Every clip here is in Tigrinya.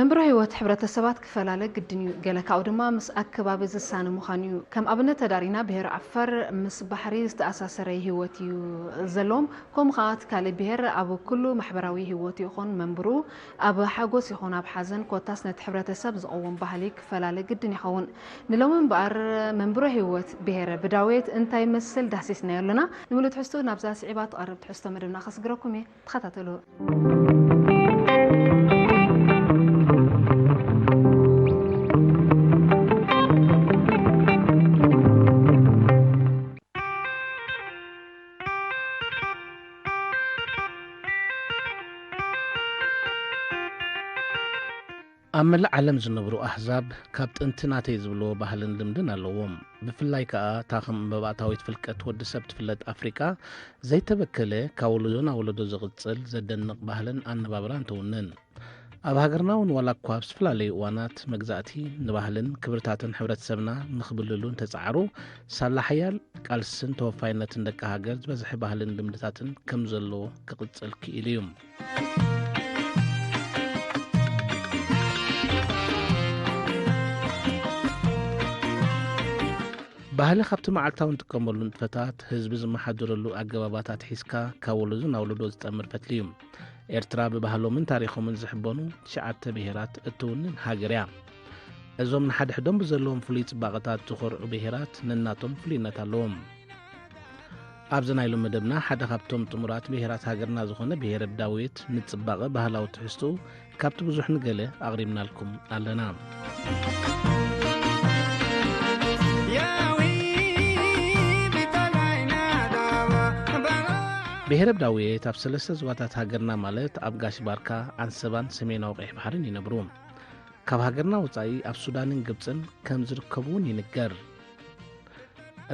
መንብሮ ህይወት ሕብረተሰባት ክፈላለ ግድን እዩ። ገለ ካብኡ ድማ ምስ ኣከባቢ ዝሳነ ምዃኑ እዩ። ከም ኣብነት ተዳሪና ብሄር ዓፋር ምስ ባሕሪ ዝተኣሳሰረ ህይወት እዩ ዘለዎም። ከምኡ ከኣ እቲ ካልእ ብሄር ኣብ ኩሉ ማሕበራዊ ህይወቱ ይኹን መንብሩ ኣብ ሓጎስ ይኹን ኣብ ሓዘን ኮታስ ነቲ ሕብረተሰብ ዝቐውም ባህሊ ክፈላለ ግድን ይኸውን። ንሎሚ እምበኣር መንብሮ ህይወት ብሄረ ብዳዌት እንታይ ይመስል ዳህሲስናዮ ኣለና። ንምሉእ ትሕዝትኡ ናብዛ ስዒባ ትቐርብ ትሕዝቶ መደብና ከስግረኩም እየ። ተኸታተሉ። ኣብ መላእ ዓለም ዝነብሩ ኣህዛብ ካብ ጥንቲ ናተይ ዝብልዎ ባህልን ልምድን ኣለዎም። ብፍላይ ከኣ እታ ከም መባእታዊት ፍልቀት ወዲ ሰብ ትፍለጥ ኣፍሪቃ ዘይተበከለ ካብ ወለዶ ናብ ወለዶ ዝቕጽል ዘደንቕ ባህልን ኣነባብራን ትውንን። ኣብ ሃገርና እውን ዋላ እኳ ኣብ ዝተፈላለዩ እዋናት መግዛእቲ ንባህልን ክብርታትን ሕብረተሰብና ንኽብልሉ እንተጸዓሩ፣ ሳላ ሓያል ቃልስን ተወፋይነትን ደቂ ሃገር ዝበዝሐ ባህልን ልምድታትን ከም ዘለዎ ክቕጽል ክኢሉ እዩ። ባህሊ ካብቲ መዓልታዊ እንጥቀመሉ ንጥፈታት፣ ህዝቢ ዝመሓደረሉ ኣገባባት ኣትሒዝካ ካብ ወለዶ ናብ ወለዶ ዝጠምር ፈትሊ እዩ። ኤርትራ ብባህሎምን ታሪኾምን ዝሕበኑ ትሽዓተ ብሄራት እትውንን ሃገር እያ። እዞም ንሓድሕዶም ብዘለዎም ፍሉይ ጽባቐታት ዝኾርዑ ብሄራት ነናቶም ፍሉይነት ኣለዎም። ኣብዚ ናይ ሎሚ መደብና ሓደ ካብቶም ጥሙራት ብሄራት ሃገርና ዝኾነ ብሄረ ዳውየት ንጽባቐ ባህላዊ ትሕዝትኡ ካብቲ ብዙሕ ንገለ ኣቕሪብናልኩም ኣለና። ብሄረ ዳውየት ኣብ ሰለስተ ዞባታት ሃገርና ማለት ኣብ ጋሽ ባርካ፣ ዓንሰባን ሰሜናዊ ቀይሕ ባሕርን ይነብሩ። ካብ ሃገርና ወጻኢ ኣብ ሱዳንን ግብጽን ከም ዝርከቡ እውን ይንገር።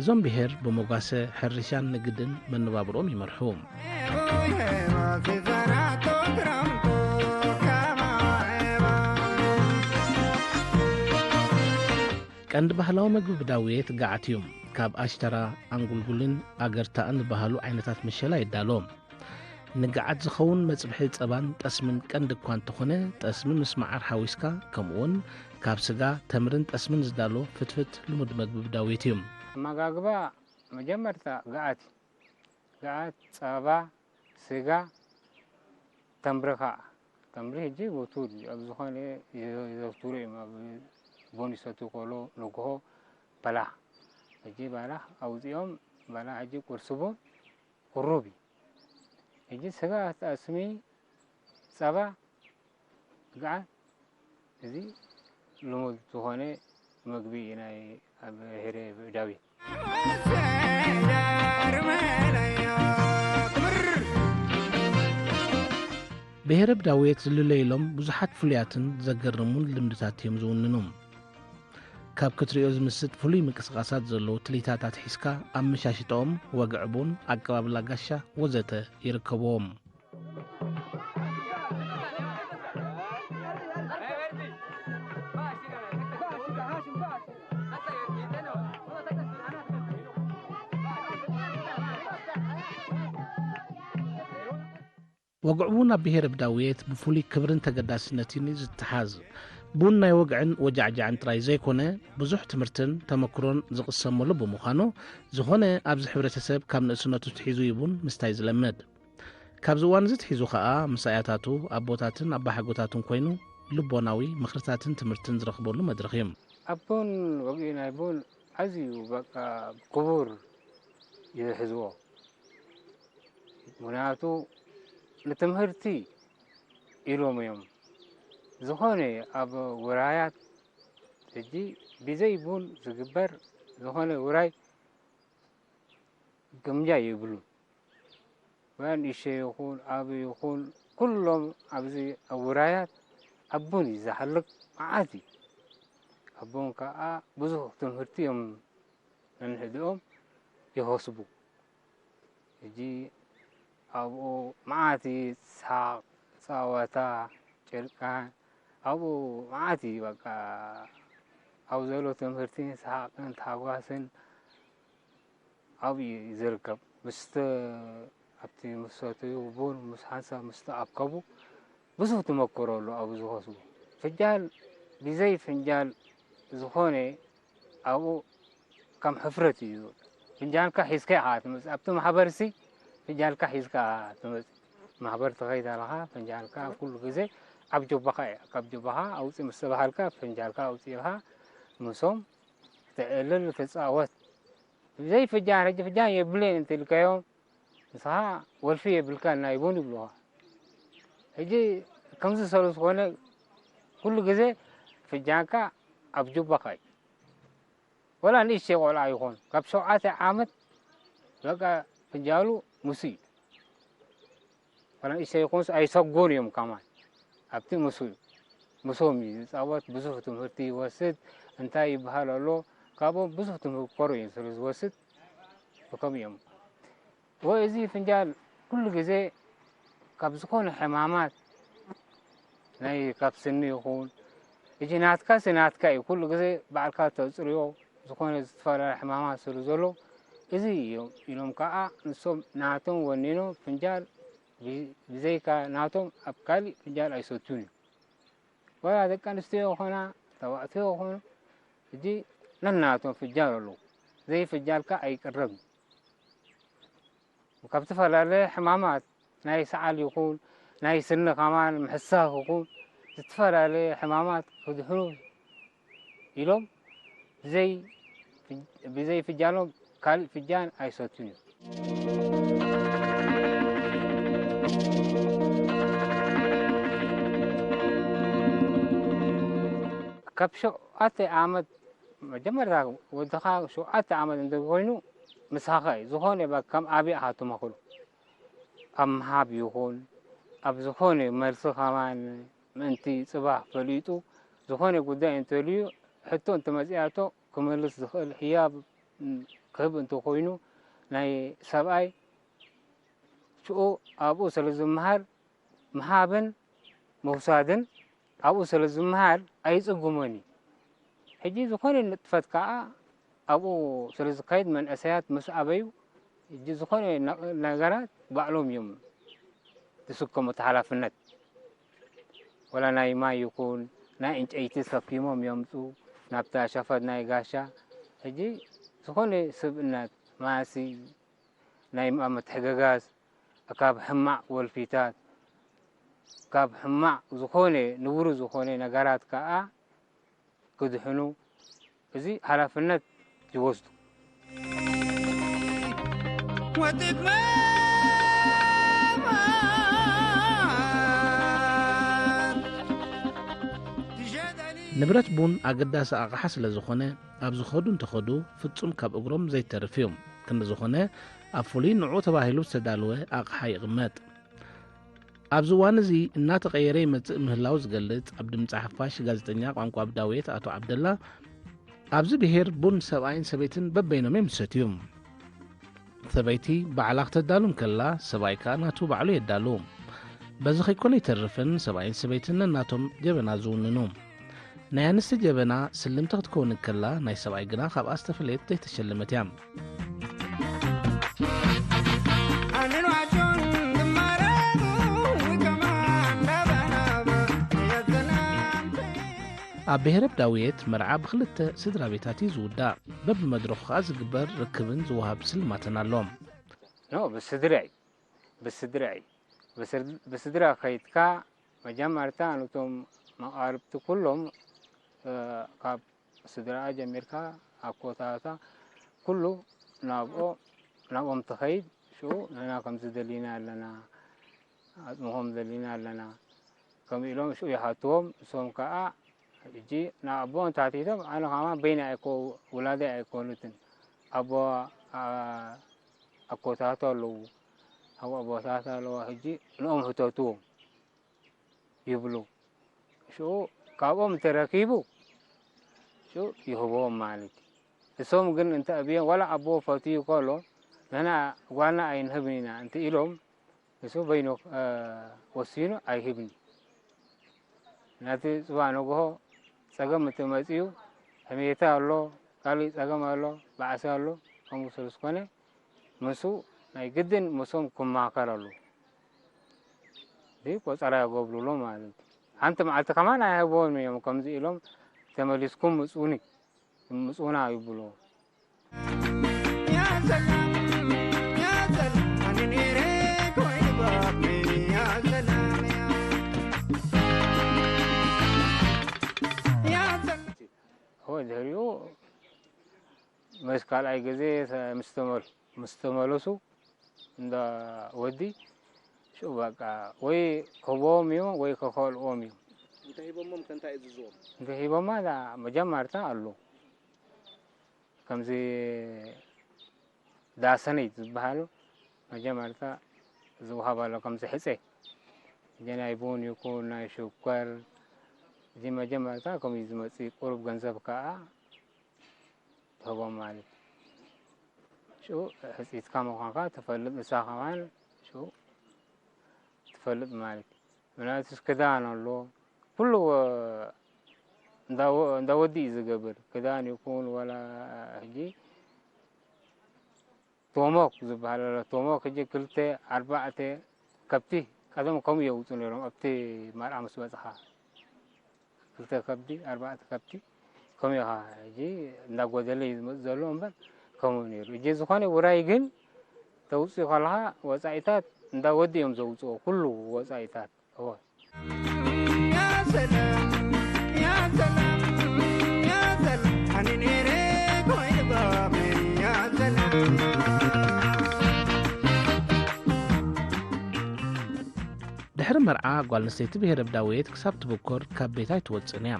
እዞም ብሄር ብመጓሰ፣ ሕርሻን ንግድን መነባብሮኦም ይመርሑ። ቀንዲ ባህላዊ መግቢ ብዳውየት ገዓት እዩ። ካብ ኣሽተራ፣ ኣንጉልጉልን ኣገርታእን ዝበሃሉ ዓይነታት መሸላ ይዳሎ። ንገዓት ዝኸውን መጽብሒ ጸባን ጠስምን ቀንዲ እኳ እንተኾነ፣ ጠስሚ ምስ መዓር ሓዊስካ፣ ከምኡውን ካብ ስጋ፣ ተምርን ጠስምን ዝዳሎ ፍትፍት ልሙድ መግቢ ብዳውየት እዩ። ኣመጋግባ መጀመርታ ገዓት እዩ። ገዓት፣ ጸባ፣ ስጋ፣ ተምሪ ከኣ። ተምሪ ሕጂ ብቱር ኣብ ዝኾነ ይዘውትሩ እዮም። ኣብ ቡን ይሰትዩ ከሎ ንግሆ በላሕ። ሕጂ በላሕ ኣውጺኦም፣ በላሕ ሕጂ ቁርሲ ቡን ቁሩብ እዩ። ሕጂ ስጋ፣ ጠስሚ፣ ጸባ፣ ገዓት፣ እዚ ልሙድ ዝኾነ መግቢ እዩ ናይ ኣብ ብሄረ ዳውየት። ብሄረ ዳውየት ዝልለይሎም ብዙሓት ፍሉያትን ዘገርሙን ልምድታት እዮም ዝውንኑ። ካብ ክትሪኦ ዝምስጥ ፍሉይ ምንቅስቓሳት ዘለዎ ትልሂታት ኣትሒዝካ፣ ኣመሻሽጣኦም፣ ወግዒ ቡን፣ ኣቀባብላ ጋሻ ወዘተ ይርከብዎም። ወግዒ ቡን ኣብ ብሄረ ዳውየት ብፍሉይ ክብርን ተገዳስነትን እዩ ዝተሓዝ። ቡን ናይ ወግዕን ወጃዕጃዕን ጥራይ ዘይኮነ፣ ብዙሕ ትምህርትን ተመክሮን ዝቕሰመሉ ብምዃኑ፣ ዝኾነ ኣብዚ ሕብረተሰብ ካብ ንእስነቱ ትሒዙ እዩ ቡን ምስታይ ዝለምድ። ካብዚ እዋን እዚ ትሒዙ ኸኣ ምስ ኣያታቱ፣ ኣቦታትን ኣባሓጎታቱን ኮይኑ ልቦናዊ ምኽርታትን ትምህርትን ዝረኽበሉ መድረኽ እዩ። ኣብ ቡን፣ ወግዒ ናይ ቡን ኣዝዩ በቃ ክቡር ይሕዝዎ። ምኽንያቱ ንትምህርቲ ኢሎም እዮም። ዝኾነ ኣብ ውራያት ሕጂ ብዘይ ቡን ዝግበር ዝኾነ ውራይ ግምጃ የብሉን። ንእሽተይ ይኹን ዓቢ ይኹን ኩሎም ኣብዚ ኣብ ውራያት ኣብ ቡን እዩ ዝሓልቅ መዓት እዩ። ኣብ ቡን ከኣ ብዙሕ ትምህርቲ እዮም ነንሕድኦም ይኸስቡ። ሕጂ ኣብኡ መዓት እዩ ሳቅ፣ ጸወታ፣ ጭርቃን ኣብኡ መዓት እዩ በቃ ኣብ ዘሎ ትምህርትን ሰሓቅን ታሕጓስን ኣብኡ እዩ ዝርከብ። ምስቲ ኣብቲ ምስ ሰተዩ ቡን ምስ ሓንሳብ ምስ ተኣከቡ ብዙሕ ተመክሮ ኣሎ ኣብኡ ዝኸስቡ። ፍንጃል ብዘይ ፍንጃል ዝኾነ ኣብኡ ከም ሕፍረት እዩ። ፍንጃልካ ሒዝካ ኢኻ ትመጽእ። ኣብቲ ማሕበርሲ ፍንጃልካ ሒዝካ ትመጽእ። ማሕበር ትኸይድ ኣለኻ፣ ፍንጃልካ ኣብ ኩሉ ግዜ ኣብ ጆባኻ እያ። ካብ ጆባኻ ኣውጽእ ምስ ተባሃልካ፣ ፍንጃልካ ኣውጺእኻ ምስኦም ትዕልል፣ ትጻወት። ብዘይ ፍንጃል፣ ሕጂ ፍንጃል የብለይን እንተ ኢልካዮም፣ ንስኻ ወልፊ የብልካን ናይ ቡን ይብሉኻ። ሕጂ ከምዚ ስለ ዝኾነ ኩሉ ግዜ ፍንጃልካ ኣብ ጁባኻ እዩ። ወላ ንእሽተይ ቆልዓ ይኹን ካብ ሸውዓተ ዓመት በቃ ፍንጃሉ ምስ እዩ። ወላ ንእሽተይ ይኹንስ ኣይሰጎን እዮም ከማን። ኣብቲ ምስ እዩ። ምስኦም እዩ ዝጻወት፣ ብዙሕ ትምህርቲ ይወስድ፣ እንታይ ይበሃል ኣሎ፣ ካብኦም ብዙሕ ትምህኮሮ እዩ ስለ ዝወስድ፣ ብከምኡ እዮም። ወይ እዚ ፍንጃል ኩሉ ግዜ ካብ ዝኾነ ሕማማት ናይ ካብ ስኒ ይኹን፣ እዚ ናትካሲ ናትካ እዩ። ኩሉ ግዜ ባዕልካ ተጽርዮ፣ ዝኾነ ዝተፈላለየ ሕማማት ስለ ዘሎ፣ እዚ እዮም ኢሎም ከኣ ንሶም ናቶም ወኒኖም ፍንጃል ብ-፣ ብዘይካ ናቶም ኣብ ካልእ ፍንጃል ኣይሰቱን እዮም። ወላ ደቂ ኣንስትዮ ይኾና፣ ተባዕትዮ ይኾኑ፣ ሕጂ ነናቶም ፍንጃል ኣለዉ። ዘይፍንጃልካ ኣይቅረብን። ካብ ዝተፈላለየ ሕማማት፣ ናይ ሰዓል ይኹን፣ ናይ ስኒ ከማን ምሕሳኽ ይኹን፣ ዝተፈላለየ ሕማማት ክድሕኑ ኢሎም ብዘይ፣ ብዘይ ፍንጃሎም ካልእ ፍንጃን ኣይሰቱን እዮም። ካብ ሸውዓተ ዓመት፣ መጀመርታ ወድኻ ሸውዓተ ዓመት እንተኮይኑ፣ ምሳኻ እዩ። ዝኾነ በ-፣ ከም ኣብይ ኣኻ ትመኽሩ። ኣብ ምሃብ ይኹን፣ ኣብ ዝኾነ መልሲ ከማን ምእንቲ ጽባሕ ፈሊጡ፣ ዝኾነ ጉዳይ እንተልዩ፣ ሕቶ እንተመጺኣቶ ክመልስ ዝኽእል ህያብ ክህብ እንተኾይኑ፣ ናይ ሰብኣይ ሽኡ ኣብኡ ስለ ዝመሃር፣ ምሃብን ምውሳድን ኣብኡ ስለ ዝመሃር ኣይጽጉሞን እዩ። ሕጂ ዝኾነ ንጥፈት ከኣ ኣብኡ ስለ ዝካየድ፣ መንእሰያት ምስ ኣበዩ፣ ሕጂ ዝኾነ ነ-፣ ነገራት ባዕሎም እዮም ዝስከሙ እቲ ሓላፍነት። ወላ ናይ ማይ ይኹን፣ ናይ ዕንጨይቲ ሰኪሞም የምጹ፣ ናብታ ሸፈጥ ናይ ጋሻ። ሕጂ ዝኾነ ስብእነት፣ ማሲ፣ ናይ ምትሕግጋዝ፣ ካብ ሕማቕ ወልፊታት፣ ካብ ሕማቕ ዝኾነ ንቡር ዝኾነ ነገራት ከኣ ክድሕኑ፣ እዚ ሓላፍነት ይወስዱ። ወጥቅመ ንብረት ቡን ኣገዳሲ ኣቕሓ ስለ ዝኾነ፣ ኣብ ዝኸዱ እንተኸዱ ፍጹም ካብ እግሮም ዘይተርፍ እዩ። ክንዲ ዝኾነ፣ ኣብ ፍሉይ ንዕኡ ተባሂሉ ዝተዳለወ ኣቕሓ ይቕመጥ። ኣብዚ እዋን እዚ እናተቐየረ ይመጽእ ምህላው ዝገልጽ ኣብ ድምጺ ሓፋሽ ጋዜጠኛ ቋንቋ ኣብ ዳውየት ኣቶ ዓብደላ፣ ኣብዚ ብሄር ቡን ሰብኣይን ሰበይትን በበይኖም እዮም ዝሰትዩ። ሰበይቲ ባዕላ ክተዳሉ እንከላ፣ ሰብኣይ ከኣ ናቱ ባዕሉ የዳሉ። በዚ ከይኮነ ኣይተርፍን፣ ሰብኣይን ሰበይትን ነናቶም ጀበና ዝውንኑ። ናይ ኣንስቲ ጀበና ስልምቲ ክትከውን እንከላ፣ ናይ ሰብኣይ ግና ካብኣ ዝተፈለየት ዘይተሸለመት እያ። ኣብ ብሄረብ ዳውየት መርዓ ብክልተ ስድራ ቤታት እዩ ዝውዳእ። በብመድረኹ ከኣ ዝግበር ርክብን ዝወሃብ ስልማትን ኣሎ። ኖ፣ ብስድራ እዩ። ብስድራ እዩ። ብስር-፣ ብስድራ ከይድካ መጀመርታ ነቶም መቓርብቲ ኩሎም፣ እ፣ ካብ ስድራኣ ጀሚርካ ኣኮታታ ኩሉ ናብኦ-፣ ናብኦም ትኸይድ። ሽኡ ንሕና ከምዚ ደሊና ኣለና፣ ኣጽምኹም ደሊና ኣለና፣ ከምኡ ኢሎም ሽኡ ይሓትዎም። ንሶም ከኣ ሕጂ ንኣቦ እንተሓቲቶም፣ ኣነ ከማን በይነይ ኣይኮ-፣ ውላደይ ኣይኮኑትን። ኣቦ፣ ኣ-፣ ኣኮታቱ ኣለዉ፣ ኣቦ ኣቦታት ኣለዋ። ሕጂ ንኦም ሕተትዎም ይብሉ። ሽኡ ካብኦም እንተረኪቡ፣ ሽኡ ይህብዎም ማለት እዩ። እሶም ግን እንተ ኣብዮም፣ ዋላ ኣቦ ፈትዩ ከሎ፣ ንሕና ጓልና ኣይንህብን ኢና እንተ ኢሎም፣ ንሱ በይኑ፣ እ፣ ወሲኑ ኣይህብን። ናቲ ጽባሕ ንግሆ ጸገም እንተ መጺኡ፣ ሕሜታ ኣሎ፣ ካልእ ጸገም ኣሎ፣ ባዕሲ ኣሎ፣ ከምኡ ስለ ዝኾነ፣ ምስኡ ናይ ግድን ምስኦም ክማኸር ኣለዎ። እዚ ቆጸራ የገብሩሉ ማለት እዩ። ሓንቲ መዓልቲ ከማን ኣይሃብዎን እዮም። ከምዚ ኢሎም ተመሊስኩም ምጹኒ፣ ምጹና ይብሉ። ሆ ድሕሪኡ ምስ ካልኣይ ግዜ ምስ ተመል-፣ ምስ ተመለሱ እንዳ ወዲ ሽኡ በቃ ወይ ክህቦም እዩ ወይ ከኸልኦም እዩ። እንተ ሂቦሞም ከ እንታይ እዩ ዝዝዎም? እንተ ሂቦማ እዛ መጀመርታ ኣሎ። ከምዚ ዳሰነይ ዝበሃሉ መጀመርታ ዝወሃብ ኣሎ። ከምዚ ሕፀ፣ እዚ ናይ ቡን ይኩን ናይ ሽኮር፣ እዚ መጀመርታ ከምኡ እዩ ዝመፅእ። ቁሩብ ገንዘብ ከዓ ትህቦም ማለት እዩ። ሽኡ ሕፅይትካ ምዃንካ ትፈልጥ፣ ንሳ ከማን ሽኡ ትፈልጥ ማለት እዩ። ምናልባትስ ክዳን ኣሎ፣ ኩሉ እንዳ ወ-፣ እንዳ ወዲ እዩ ዝገብር። ክዳን ይኩን ዋላ ሕጂ ቶሞክ ዝበሃል ኣሎ። ቶሞክ ሕጂ ክልተ ኣርባዕተ ከብቲ ቀደም ከምኡ የውፁ ነይሮም። ኣብቲ መርዓ ምስ በፅኻ ክልተ ከብቲ፣ ኣርባዕተ ከብቲ ከምኡ ኢኻ። ሕጂ እንዳጎደለ እዩ ዝመፅእ ዘሎ እምበር ከምኡ ነይሩ። ሕጂ ዝኾነ ውራይ ግን ተውፅኡ ከለኻ ወፃኢታት እንዳ ወዲ እዮም ዘውፅኦ፣ ኩሉ ወፃኢታት። እወ። ድሕሪ መርዓ ጓል ኣንስተይቲ ብሄረ ብዳዌት ክሳብ ትብኩር ካብ ቤት ኣይትወጽእን እያ።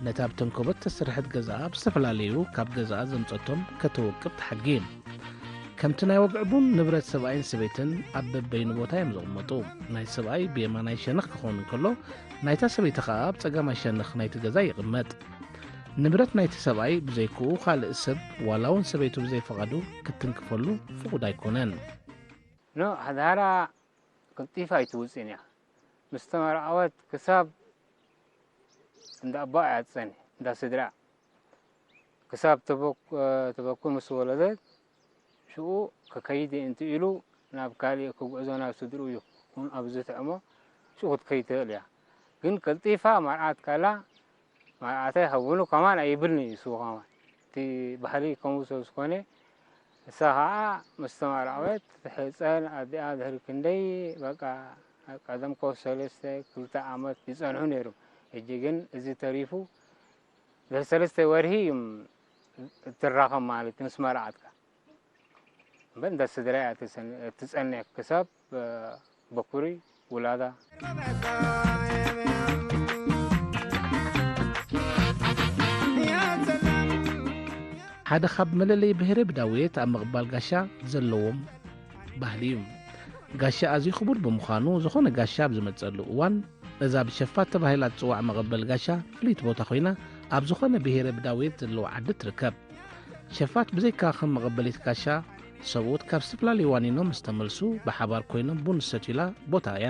ነታ ብተንኮበት ተሰርሐት ገዛኣ ብዝተፈላለዩ ካብ ገዛኣ ዘምጸቶም ከተወቅብ ትሓጊ። ከምቲ ናይ ወግዒ ቡን ንብረት ሰብኣይን ሰበይትን ኣብ በበይኑ ቦታ እዮም ዝቕመጡ። ናይ ሰብኣይ ብየማናይ ሸነኽ ክኸውን እንከሎ፣ ናይታ ሰበይቲ ኸኣ ኣብ ጸጋማይ ሸነኽ ናይቲ ገዛ ይቕመጥ። ንብረት ናይቲ ሰብኣይ ብዘይክኡ ካልእ ሰብ ዋላ እውን ሰበይቱ ብዘይፍቓዱ ክትትንክፈሉ ፍቑድ ኣይኮነን። ኖ፣ ሓዳራ ቀልጢፋ ኣይትውፅእን እያ። ምስ ተመርዓወት ክሳብ እንዳ ኣቦኣ እያ ትፀንሕ፣ እንዳ ስድራ። ክሳብ ተበኩ-፣ ተበኩር ምስ ወለደት፣ ሽኡ ክከይድ እንተ ኢሉ ናብ ካሊእ ክጉዕዞ ናብ ስድርኡ ይኹን ኣብ ዝጥዕሞ፣ ሽኡ ክትከይድ ትኽእል እያ። ግን ቀልጢፋ መርዓት ካላ፣ መርዓተይ ሃቡኒ ከማን ኣይብልን እዩ እሱ ከማን። እቲ ባህሊ ከምኡ ስለ ዝኾነ፣ እሳ ኸዓ ምስ ተመርዓወት ትሕፀን፣ ኣዲኣ ድሕሪ ክንደይ በቃ ቀደም እኮ ሰለስተ ክልተ ዓመት ይፀንሑ ነይሮም። ሕጂ ግን እዚ ተሪፉ ድሕሪ ሰለስተ ወርሒ እዮም እትራኸብ ማለት ምስ መርዓትካ። እምበር እንዳ ስድራ እያ ትሰን-፣ ትጸንሕ ክሳብ፣ እ፣ በኩሪ ውላዳ። ሓደ ካብ መለለዪ ብሄረ ብዳዌት ኣብ ምቕባል ጋሻ ዘለዎም ባህሊ እዩ። ጋሻ ኣዝዩ ክቡር ብምዃኑ፣ ዝኾነ ጋሻ ኣብ ዝመጸሉ እዋን፣ እዛ ብሸፋት ተባሂላ እትጽዋዕ መቐበል ጋሻ ፍልይቲ ቦታ ኮይና፣ ኣብ ዝኾነ ብሄረ ብዳዌት ዘለዎ ዓዲ ትርከብ። ሸፋት ብዘይካ ከም መቐበሊት ጋሻ፣ ሰብኡት ካብ ዝተፈላለዩ ዋኒኖም ምስ ተመልሱ ብሓባር ኮይኖም ቡን ዝሰትዩላ ቦታ እያ።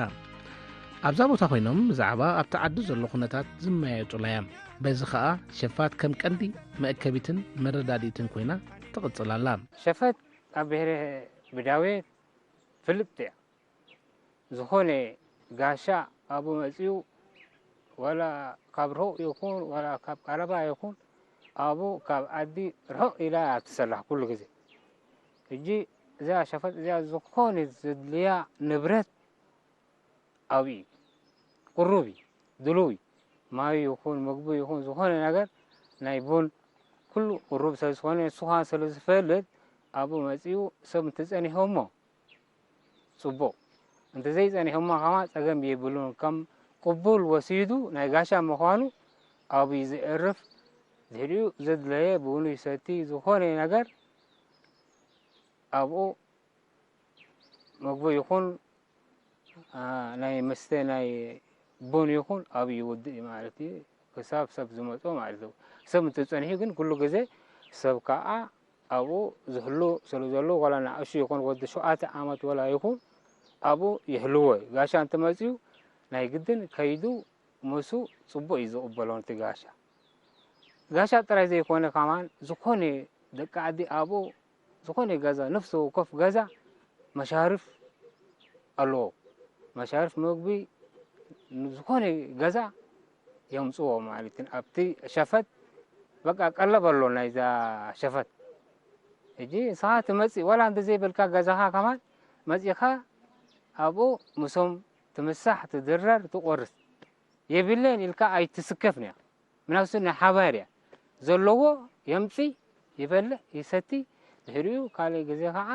ኣብዛ ቦታ ኮይኖም ብዛዕባ ኣብቲ ዓዲ ዘሎ ኩነታት ዝመያየጡላ እያ። በዚ ኸኣ ሸፋት ከም ቀንዲ መእከቢትን መረዳድኢትን ኮይና ትቕጽል ኣላ። ሸፈት ኣብ ብሄረ ብዳዌት ፍልጥቲ እያ። ዝኾነ ጋሻ ኣብኡ መጺኡ፣ ዋላ ካብ ርሑቕ ይኹን፣ ዋላ ካብ ቀረባ ይኹን፣ ኣብኡ ካብ ዓዲ ርሑቕ ኢላ እያ ትሰላሕ ኩሉ ግዜ። ሕጂ እዛ ሸፈጥ እዚኣ ዝኾነ ዘድልያ ንብረት ኣብኡ እዩ። ቅሩብ እዩ፣ ድሉው እዩ። ማይ ይኹን፣ ምግቢ ይኹን፣ ዝኾነ ነገር ናይ ቡን ኩሉ ቅሩብ ስለ ዝኾነ፣ ንሱ ኸኣ ስለ ዝፈልጥ፣ ኣብኡ መጺኡ ሰብ እንተጸኒሖሞ፣ ጽቡቕ። እንተ ዘይጸኒሖማ ከማ ጸገም የብሉን። ከም ቅቡል ወሲዱ ናይ ጋሻ ምዃኑ ኣብኡ ዘዕርፍ፣ ድሕሪኡ ዘድለየ ብውኑ ይሰቲ፣ ዝኾነ ነገር ኣብኡ መግቢ ይኹን፣ ኣ፣ ናይ መስተ ናይ ቡን ይኹን ኣብኡ ይውድእ እዩ ማለት እዩ። ክሳብ ሰብ ዝመጾ ማለት እዩ። ሰብ እንተጸኒሑ ግን ኩሉ ግዜ ሰብ ከኣ ኣብኡ ዝህሉ ስለ ዘሎ፣ ዋላ ንኣሽቱ ይኹን ወዲ ሸውዓተ ዓመት ዋላ ይኹን ኣብኡ ይህልዎ እዩ። ጋሻ እንተመጺኡ ናይ ግድን ከይዱ ምስኡ ጽቡቕ እዩ ዝቕበሎ ነቲ ጋሻ። ጋሻ ጥራይ ዘይኮነ ከማን ዝኾነ ደቂ ዓዲ ኣብኡ ዝኾነ ገዛ፣ ነፍሲ ወከፍ ገዛ መሻርፍ ኣለዎ። መሻርፍ መግቢ ንዝኾነ ገዛ የምፅዎ ማለት እዩ። ኣብቲ ሸፈጥ በቃ ቀለብ ኣሎ ናይዛ ሸፈጥ። ሕጂ ንስኻ ትመፅእ፣ ዋላ እንተዘይበልካ ገዛኻ ከማን መፂኻ ኣብኡ ምሶም ትምሳሕ፣ ትድረር፣ ትቆርስ። የብለን ኢልካ ኣይትስከፍን እያ። ምናሱ ናይ ሓባር እያ። ዘለዎ የምፂ፣ ይበልዕ፣ ይሰቲ፣ ድሕሪኡ ካልእ ግዜ ከዓ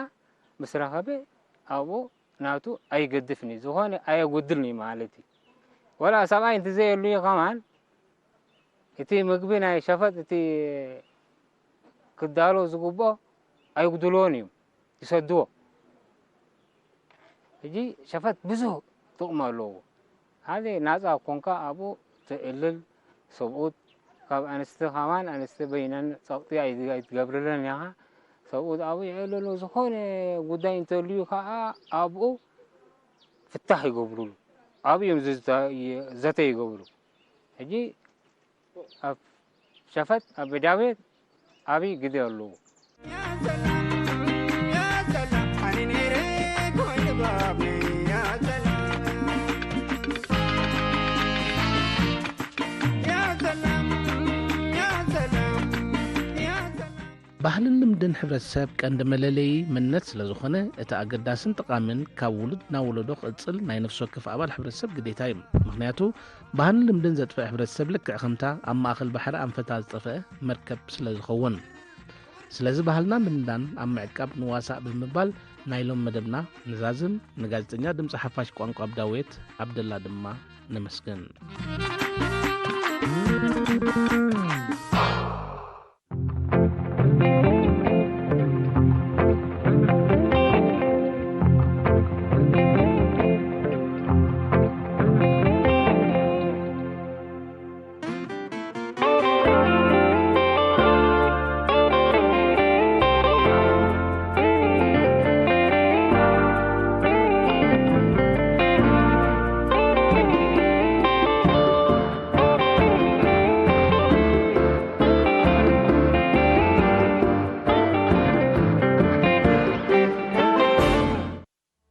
ምስ ረኸበ ኣብኡ ናቱ ኣይገድፍን እዩ። ዝኾነ ኣየጉድልን እዩ ማለት እዩ። ወላ ሰብኣይ እንተዘየሉ እዩ ከማን እቲ ምግቢ ናይ ሸፈጥ እቲ ክዳሎ ዝግብኦ ኣይጉድልዎን እዩ። ይሰድዎ። ሕጂ ሸፈጥ ብዙሕ ጥቕሚ ኣለዎ። ሓደ ናፃ ኮንካ ኣብኡ ትእልል፣ ሰብኡት ካብ ኣንስቲ ከማን ኣንስቲ በይነን ፀቕጢ ኣይ-፣ ኣይትገብርለን ኢኻ። ሰብኡት ኣብኡ የእልሉ፣ ዝኾነ ጉዳይ እንተልዩ ከዓ ኣብኡ ፍታሕ ይገብሩሉ። ኣብኡ እዮም ዝዝተ-፣ ዘተ ይገብሩ። ሕጂ ኣብ ሸፈጥ ኣብ ቤዳቤት ዓብዪ ግደ ኣለዎ። ባህልን ልምድን ሕብረተሰብ ቀንዲ መለለዪ መንነት ስለ ዝኾነ፣ እቲ ኣገዳስን ጠቓምን ካብ ውሉድ ናብ ወለዶ ክቕጽል ናይ ነፍሲ ወከፍ ኣባል ሕብረተሰብ ግዴታ እዩ። ምኽንያቱ፣ ባህልን ልምድን ዘጥፍእ ሕብረተሰብ ልክዕ ከምታ ኣብ ማእከል ባሕሪ ኣንፈታ ዝጠፍአ መርከብ ስለ ዝኸውን። ስለዚ ባህልናን ልምድናን ኣብ ምዕቃብ ንዋሳእ ብምባል ናይ ሎም መደብና ንዛዝም። ንጋዜጠኛ ድምፂ ሓፋሽ ቋንቋ ኣብ ዳውየት ዓብደላ ድማ ነመስግን።